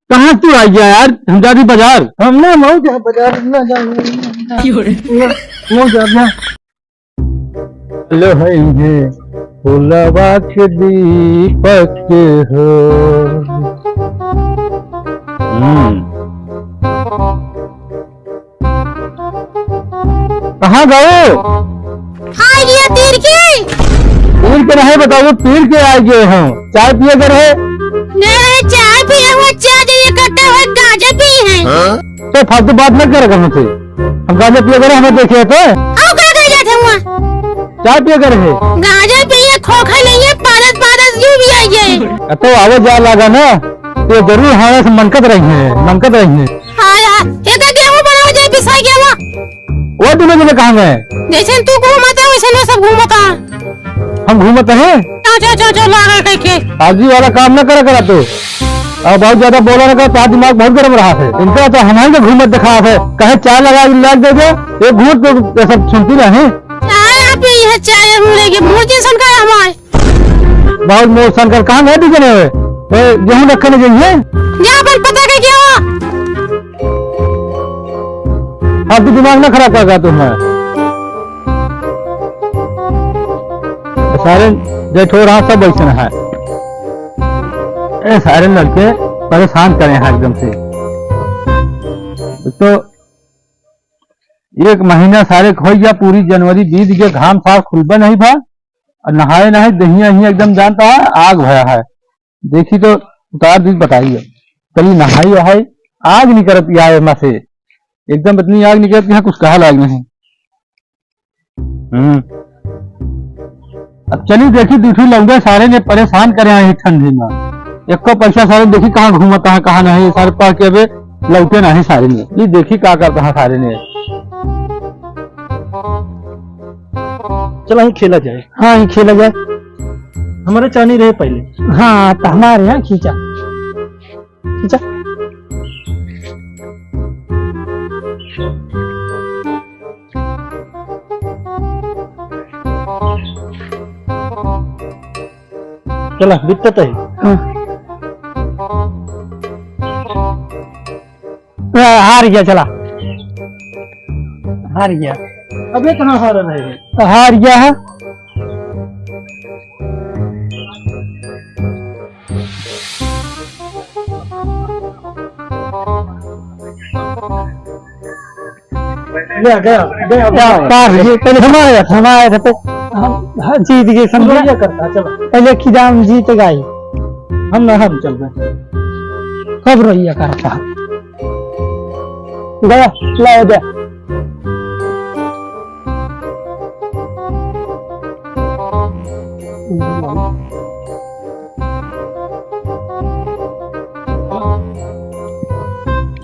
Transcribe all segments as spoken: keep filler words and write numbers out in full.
कहाँ तू आ गया यार? हम जा रही बाजार। हम ना, मऊ जा बाजार, ना जा, ना, ना, ना। क्यों रे? ना, मऊ जा, ना। लो है इन्हें फुलवा के दीपक हो। हम्म। कहाँ गए? आ गया तीर के। तीर के नहीं बताओ, तीर के आ गए हम। चाय पिए कर है? नहीं, नहीं, चाय पिए हुआ, चाय जो ये कट्टा हुआ गांजा पिए हैं। हाँ? तो फालतू बात न करे कर हमसे। हम गांजा पिए कर हमें देखे तो। आओ का कर जाते हुआ? चाय पिए कर है? गांजा पिए, खोखा नहीं है, पारस, पारस यू भी आई है। तो आवे जा लगा ना, ये जरूर हमारे से मनकत रही है, मनकत रही है। हाँ यार, ये तो गेहूं बनाओ, जे पिसाई गेहूं। वो दोनों जने कहाँ गए? जैसे तू घूमता है, वैसे वो सब घूमता है। हम घूमत हैं? चो, चो, चो, चो, लागल कह के। आजी वाला काम ना करा करा तू। अब बहुत ज्यादा बोला ना कर, तार दिमाग बहुत गरम रहा है। इनका तो हम ही के घूमत दिखा है। कहे चाय लगा के लाग दे दे, एक घूंट तो ये सब सुनती नहीं। चाय आप ही है, चाय हम लेके मुर्गी सन का हमारे। बहुत मोर सन कर कहाँ गए दिखे नहीं हुए? ए, गेहूं रखे नहीं गई है? जा अपन पता के क्या हुआ? अब तू दिमाग ना खराब कर रहा तू हमारा। सारे जेठो रहा सब वैसे है। ए, सारे लड़के परेशान करे हैं एकदम से। तो एक महीना सारे हो गया, पूरी जनवरी बीत गया, घाम सार खुलबा नहीं भा, और नहाए नहीं, दहिया ही एकदम जानता है, आग भया है। देखी तो उतार दी, बताइए, कली नहाई वहाई, आग निकलत या एमा से, एकदम इतनी आग निकलत कि यहाँ कुछ कहा लायक नहीं। हम्म। अब चली देखी, दूसरी लौंडे सारे ने परेशान करे हैं ठंडी में। एको पैसा सारे देखी कहाँ घूमता है, कहाँ नहीं, सारे पढ़ के अबे लौटे नहीं सारे ने। ये देखी का करता है सारे ने। चला ही खेला जाए। हाँ, ही खेला जाए। हमारे चानी रहे पहले। हाँ, तो हमारे यहाँ खींचा। खींचा। चला, बित्ता तय। हाँ। आ, हार गया, चला। हार गया। अबे कहाँ हारा रहे? हार गया है। गया, गया, गया, गया। पार हो गया। पहले हम आया था, हम आया था, तो हम, हाँ, जीत गए, समझा? रोइया करता, चलो। पहले खिदा हम जीत गए। हम ना, हम चल गए। कब रोइया करता? गया, लाओ, गया।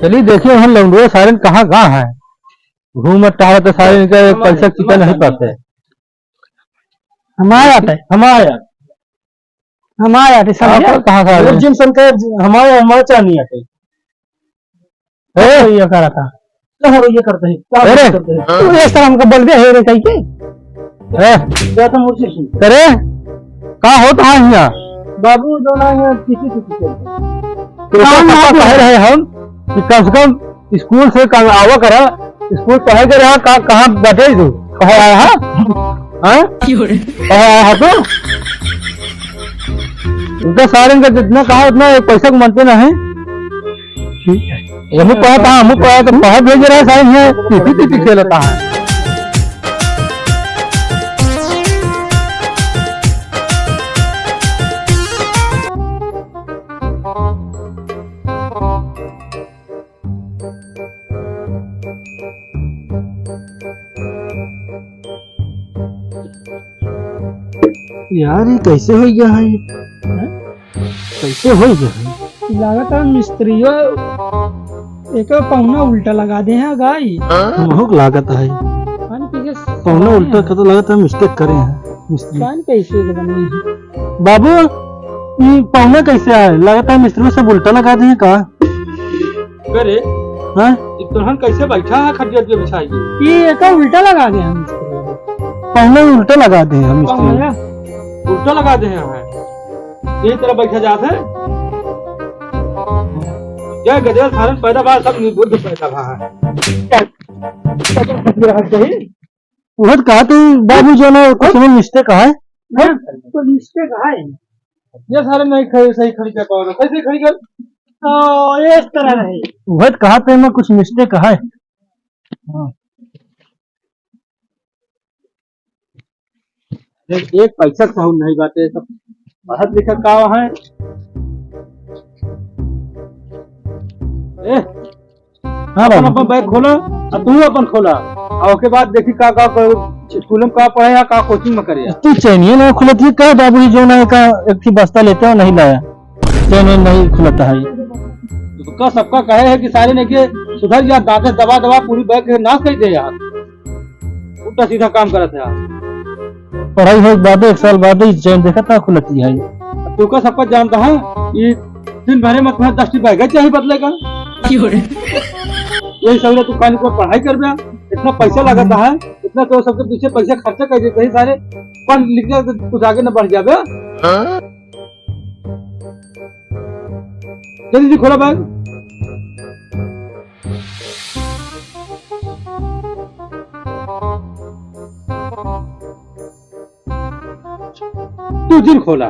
चलिए देखिए, हम लौंडुआ सारन कहाँ, कहाँ हैं? घूम टहल तो सारे इनका एक पैसा कितना नहीं पाते। हमारा आटे। हमारा। हमारा आटे, समझे? आप कहाँ से आ गए? वो जिम सन का हमारा, हमारा चानी आटे। ए? ये करा था। कहाँ ये करते हैं? कहाँ अरे! ये करते हैं? तू ये तरह हमको बोल दे, हे रे, कहीं के? ए? क्या था मुझे सुन? अरे! का होत है हियाँ? बाबू, जो ना हियाँ किसी से किसी से। तो काम ना कहे रहे हम कि कम से कम स्कूल से कल आवा करा, स्कूल पढ़े के रहा, का, कहाँ बाटे तू? कहाँ आया है? हाँ? क्यों रे? कहाँ आया है तू? उनका सारे का जितना कहा उतना एक पैसा को मानते नहीं। ठीक है। हमू पढ़ा था, हमू पढ़ा तो पढ़ा भेज रहा है, सारे हियाँ पीटी पीटी खेलता है। यार, ये कैसे हो गया है? हैं? कैसे हो गया है? लागत है मिस्त्रियो एक पौना उल्टा लगा दे हैं गाई। हमहू के लागत है। पानी पी के पौना उल्टा कर तो लागत है mistake करे हैं मिस्त्री। पानी कैसे के बनी है? बाबू, ये पौना कैसे है? लागत है मिस्त्री सब उल्टा लगा दे हैं का? अरे, हाँ? ई तोहन कैसे बैठा है खटिया के बिछाई के? ये एका उल्टा लगा दे हम इसको। पहले उल्टा लगा दे हम इसको। पहले? उल्टा लगा दे हैं। यही तरह बैठा जात है। जय गदेल सारन पैदा भा, सब निबुद्ध पैदा भा है। क्या, क्या, क्या, क्या, क्या, क्या, उहद कहा तू बाबू जो ना कुछ में मिस्टेक है। हाँ? तो मिस्टेक है। ये सारे नहीं खड़ी, सही खड़ी कर पाओगे। कैसे खड़ी कर? तो इस तरह नहीं। उहद कहा तू में कुछ मिस्टेक है। हाँ। एक, एक पैसा सहूर नहीं बाटे, सब पढ़त लिखत का है? ए, हाँ अपन, बाबू। अपन बैग खोला, आ तू अपन खोला, आ ओके बाद देखी का, का, का स्कूल में का पढ़े या का कोचिंग में करे या। तू चैनिया ना खुलत ही का बाबू, जो ना का एक ही बस्ता लेते हो, नहीं लाया, चैनिया नहीं खुलता है। तो का सबका कहे है कि सारे ने के सुधर जा, दांते दबा दबा पूरी बैग के नाश कर दे यार। उल्टा सीधा काम करत है यार। पढ़ाई होए के बाद एक साल बाद ही चैन देखा था खुलती है। अब तू का सबका जानता है, ये दिन भरे में तुम्हें दस ठी बैग चाहिए बदले का। क्यों रे? यही सब तू खाली को पढ़ाई कर बे, इतना पैसा लगता है, इतना तो सबके पीछे पैसा खर्चा कर देते हैं सारे, पढ़ लिख जाए तो कुछ आगे न बढ़ जाबे। हाँ? जल्दी खोला बैग। तू जिन खोला,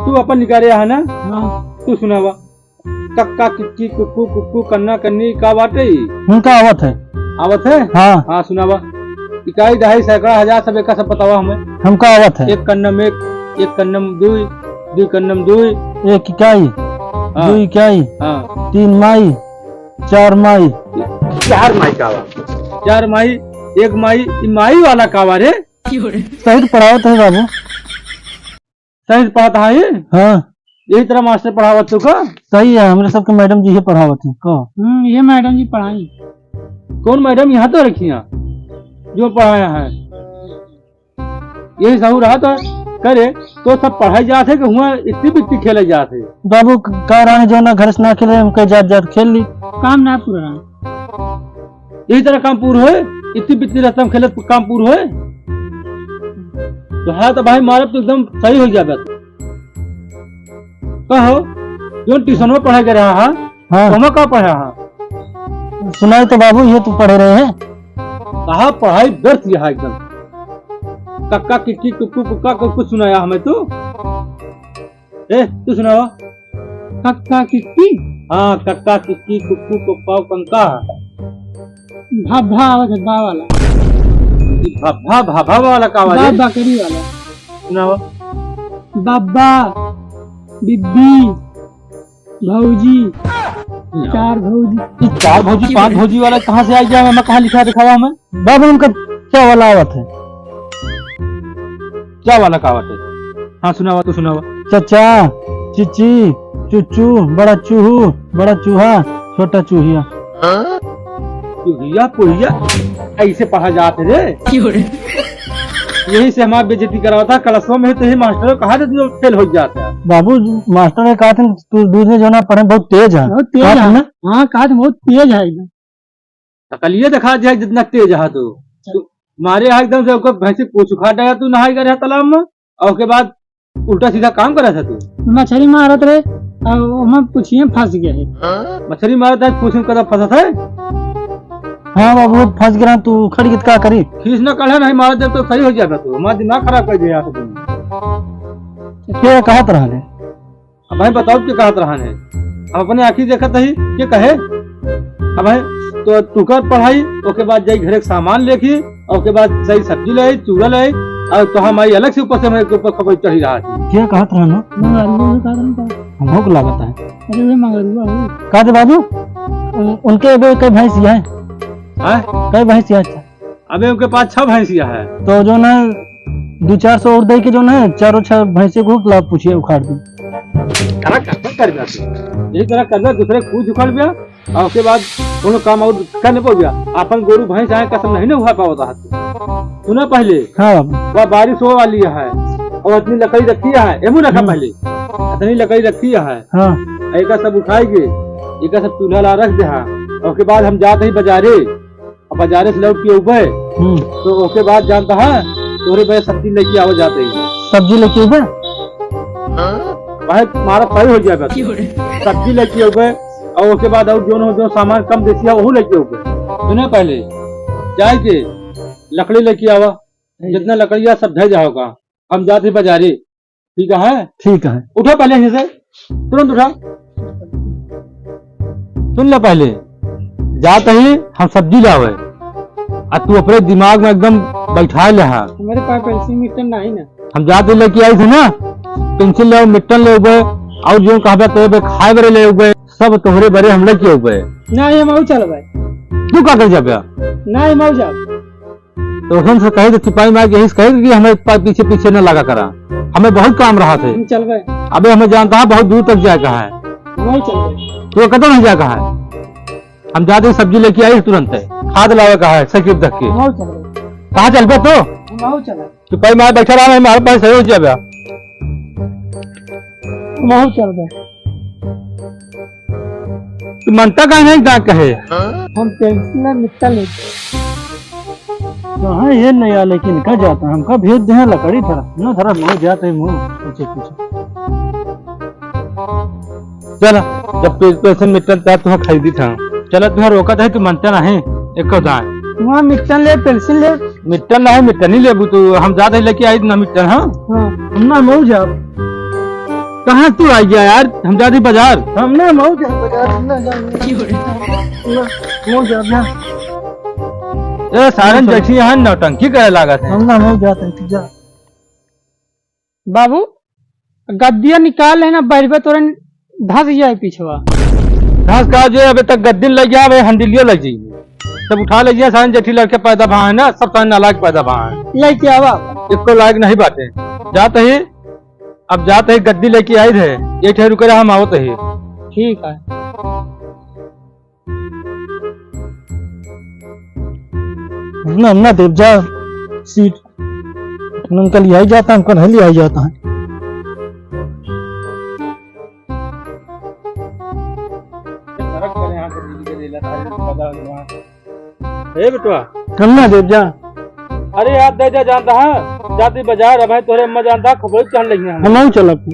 तू अपन निकाले है ना? हाँ। तू सुनावा, कक्का, किक्की, कुक्कू, कुक्कू, कन्ना, कन्नी, का बाटे ई? हमका आवत है। आवत है? हाँ। हाँ, सुनावा। इकाई, दहाई, सैकड़ा, हजार, सब एका सब बतावा हमें। हमका आवत है। एक कन्नम एक, एक कन्नम दुई, दुई कन्नम दुई। एक इकाई, हाँ। दुई इकाई, हाँ। तीन माई, चार माई। चार माई का बा? चार माई, एक माई, ई माई वाला का बा रे? सही तो पढ़ावत है बाबू। सही से पढ़ाता है ये? हाँ। यही तरह मास्टर पढ़ावत तू का? सही है, हमरे सबके मैडम जी ही पढ़ावत हैं। कहो। हम्म, ये मैडम जी पढ़ाई। कौन मैडम यहाँ तो रखी हैं, जो पढ़ाया है? यही सहूर रहा तो करे, तो सब पढ़ाई जात है कि हुआ इतनी बित्ती खेले जात है? बाबू, क-, का रहा है जो ना घर से ना खेले, हम कहे जात जात खेल ली। काम ना पूरा रहा। यही तरह काम पूर होए, इतनी बित्ती रस्ता में खेलत काम पूर होए। तो हाँ, तो भाई मारब तो एकदम सही हो जाबे। कहो, जो ट्यूशन में पढ़ाई कर रहा है, हाँ। तो हमें का पढ़ा है? सुनाई तो बाबू, ये तो पढ़े रहे हैं। कहा पढ़ाई व्यर्थ यहाँ एकदम। कक्का किक्की कुक्कू कुक्का कुक्कू सुनाया हमें तू। ए, तू सुनावा। कक्का किक्की? हाँ, कक्का किक्की कुक्कू कुक्का कंका। भा, भा आवत है, बा वाला। ई भा, भा, भा, भा वाला का आवाज बा, है? बकरी वाला। सुनावा। बाबा, बिब्बी, भौजी, चार भौजी। ई चार भौजी, पांच भौजी वाला कहाँ से आ गया? मैं कहाँ लिखा दिखावा हमें? बाबू, उनका क्या वाला आवत है? क्या वाला का आवत है? हाँ, सुनावा, तू सुनावा। चचा, चिची, चुचू, बड़ा चूहू, बड़ा चूहा, छोटा चूहिया। चूहिया, पुहिया, ऐसे पढ़ा जात है रे। क्यों रे? यही से हमार बेइज्जती करावत है, क्लासवा में तो ही मास्टर कहा थे तू फेल हो जाता है। बाबू, मास्टर ने कहा था, "तू दूसरे जो ना पढ़े, बहुत तेज है।" बहुत तेज कहा है। था ना? हाँ, कहा था, "बहुत तेज है एकदम।" तकलिए दिखा दिया, जितना तेज है तू। तू मारे है एकदम से, ओकर भैंसी पूछ उखाड़ डाला तू, नहाई करे तालाब में, और उसके बाद उल्टा सीधा काम करे था तू। मछरी मारत रहे, और ओमा पूछिए फंस गया है। मछरी मारत है, पूछिए कदा फंसत है? हाँ बाबू, फंस गया, तू उखड़ गया, का करी? खींच न काढ़ा, नहीं मारत जब तो सही हो जाता तू, हमारा दिमाग खराब कर दिया यार तुमने। के कहत रहले? अब भाई बताओ के कहत रहन है, हम अपने आँखी देखत ही, के कहे? अब भाई तो तुकर पढ़ाई, ओके बाद जाई घरे के सामान लेके, और ओके बाद जाई सब्जी ले आई, चूड़ा ले आई, और तोहार माई अलग से ऊपर से हमारे ऊपर खबर चढ़ी रहा है। के कहत रहन हो? मंगरुआ भी कहत रहन का? हमको लागत है। अरे वे मंगरुआ हो। का दे बाबू? उ-, उनके एगो कई भैंस है? हाँ? कई भैंस है? अबे उनके पास छह भैंसिया है। तो जो ना दो चार सौ और दे के जो ना चारों छह भैंसे को लाभ पूछिए उखाड़ दी। करा करबे, कर दे तू। यही तरह कर दे, दूसरे पूछ उखाड़ गया, और उसके बाद कोनो काम और कर नहीं पाओ गया। अपन गोरू भैंस आए कसम नहीं ना हुआ पावत है। सुना पहले। हाँ बाबू। वह बारिश होने वाली है और इतनी लकड़ी रखी है, एमू रखा हम्म। पहले। इतनी लकड़ी रखी है। हाँ। एका सब उठाएंगे, एका सब चूल्हा ला रख दे। हाँ। और उसके बाद हम जाते ही बाजारे। अब बाजारे से लौट के अउबे, हम्म। तो ओके बाद जानता है, तोरे बजे सब्जी लेके आवे जाते ही। सब्जी लेके अउबे? भाई, मारा सही हो जाएगा। क्यों रे? सब्जी लेके अउबे, और उसके बाद और जो न हो, जो सामान कम देसी है, वहू लेके आओगे। सुने पहले, जाए के लकड़ी लेके आवा, जितना लकड़िया सब धर जाओगा, हम जाते बाजारे। ठीक है? ठीक है। उठा पहले यहीं से, तुरंत उठा। सुन ले पहले, जात ही हम सब्जी लावे, आ तू अपने दिमाग में एकदम बैठा ले हा। हमारे पास पेंसिल मिट्टन नहीं ना। हम जात ही लेके आई थे ना, पेंसिल ले, मिट्टन ले उबे, और जो कहबे तो बे खाए बरे ले उबे, सब तोहरे बरे हम लेके उबे। नहीं, हम आऊ चल भाई। तू का कर जाबे? नहीं, हम आऊ जाब। तो ओहन से कहे तो सिपाही मार के यही से कहे कि हमें पा-, पीछे पीछे न लगा करा, हमें बहुत काम रहा थे। हम चलबे। अबे हमें जानता है बहुत दूर तक जाए का है। नहीं चलबे। तो कतौ नहीं जाए का है। हम जाते ही सब्जी लेके आई तुरंत है, खाद लावे का है साइकिल धक्के। नहीं चलबे। कहाँ चलबे तो? हम नहीं चलबे। सिपाही मार बैठा रहा, हमारे पास सही हो जाबे। हम नहीं चलबे। तू मनता का नहीं, का कहे? हम पेंसिल मिट्टन ले। कहाँ ये नया लेकिन का जाता, हमका भेज दे लकड़ी धरा, ना धरा, मुँह जाते हैं, मुँह पीछे पीछे। चला, जब पे-, पेंसिल मिट्टन था, तुम्हें खरीदी था। चला, तुम्हें रोका था, तू मनता नहीं, एको दाए। वहाँ मिट्टन ले, पेंसिल ले। मिट्टन नहीं, मिट्टन ही लेबू तू, हम जाते लेके आई ना मिट्टन, हाँ? हाँ। हम ना मऊ जाब। कहाँ तू आ गया यार? हम जाते बाजार। हम ना मऊ जाब बाजार, हम ना जाब। ना, मऊ जाब ना। ए, सारन जैसी यहाँ नौटंकी करे लागत है। हम ना मऊ जाते हैं, तू जा। बाबू, गद्दिया निकाल लेना, बैठबे तोरे धस गया है पीछवा। धस का जे अबे तक गद्दिन लग गया, अबे हंडिलियो लग जाई। तब उठा ले गया, सारन जेठी लड़के पैदा भा है ना, सब सारन नालायक पैदा भा है। लेके आवा। एको लायक नहीं बाटे। जात ही, अब जात ही गद्दी लेके आई थे, ये ठे रुके रहा, हम आवत ही। ठीक है। ना, ना देव जा सीट। उनका लिया ही जाता है, उनका नहीं लिया ही जाता है। ए बेटवा। कम ना देव जा। अरे यार, दे जा, जानता है, जाती बाजार, अब है तोरे अम्मा जानता है, खबर चल रही है। हम नहीं चलब।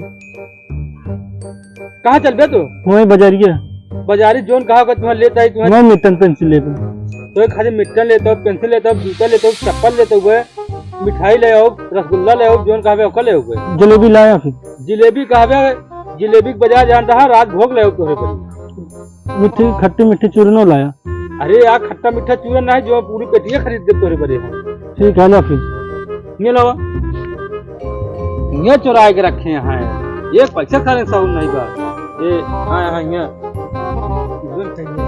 कहाँ चलबे तू? वही बजरिया। बजारी जोन कहा का तुम्हें लेता ही तुम्हें। मैं मिट्टन पेंसिल लेबे। तो एक खाली मिट्टन लेता हो, पेंसिल लेता हो, जूता लेता हो, चप्पल लेता हुए, मिठाई ले आओ, रसगुल्ला ले आओ, जोन कहबे ओकर ले आओ। जलेबी लाया फिर। जिलेबी कहबे, जिलेबी के बजाय जानता है, राजभोग ले आओ तोरे बड़ी। मीठी, खट्टी मीठी चूरनो लाया। अरे यार, खट्टा मीठा चूरन नहीं, जो पूरी पेटिया खरीद दे तोरे बड़े हैं। ठीक है ना फिर। ये लो, ये चुराए के रखे हैं, एक पैसा खाने साउंड नहीं बा। ये आए हैं ये चूरन खाइए,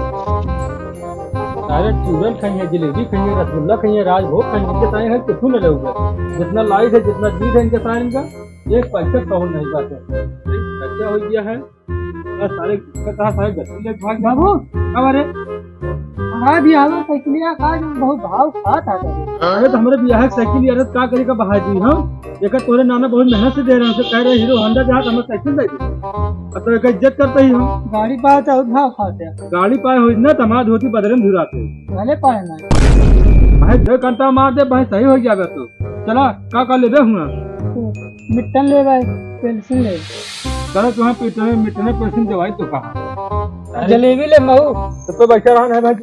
सारे चूरन खाइए, जलेबी खाइए, रसगुल्ला खाइए, राजभोग खाइए, इनके सारे हैं कुछ न लोग। जितना लाइट है, जितना जीत है इनके सारे इनका, एक पैसा साउंड नहीं बा। खर्चा हो गया है। इतना सारे, इतना सारे गद्दी ले भाग बाबू। का बारे? हमारा भी आवे साइकिलिया का जो बहुत भाव खात आता है। अरे तो हमरे बियाह के साइकिल यार का करे का बहा दी हम? एकर तोरे नाना बहुत मेहनत से दे रहे हैं, कह रहे हीरो होंडा जहाँ तो हमें साइकिल दे दी। अब तो एकर इज्जत करते ही हम। गाड़ी पाए तो और भाव खाते हैं। गाड़ी पाए हो ना तो हमारा धोती बदरे में धुराते। भले पाए ना। भाई दो घंटा मार दे भाई, सही हो गया अगर तो। चला, का का लेबे हुआ? मिट्टन ले भाई, पेंसिल ले। चलो तुम्हें मिट्टन, मिट्टन पेंसिल दे भाई तो कहा। जलेबी ले महू। तो, तो बैठा रहा ना भाई।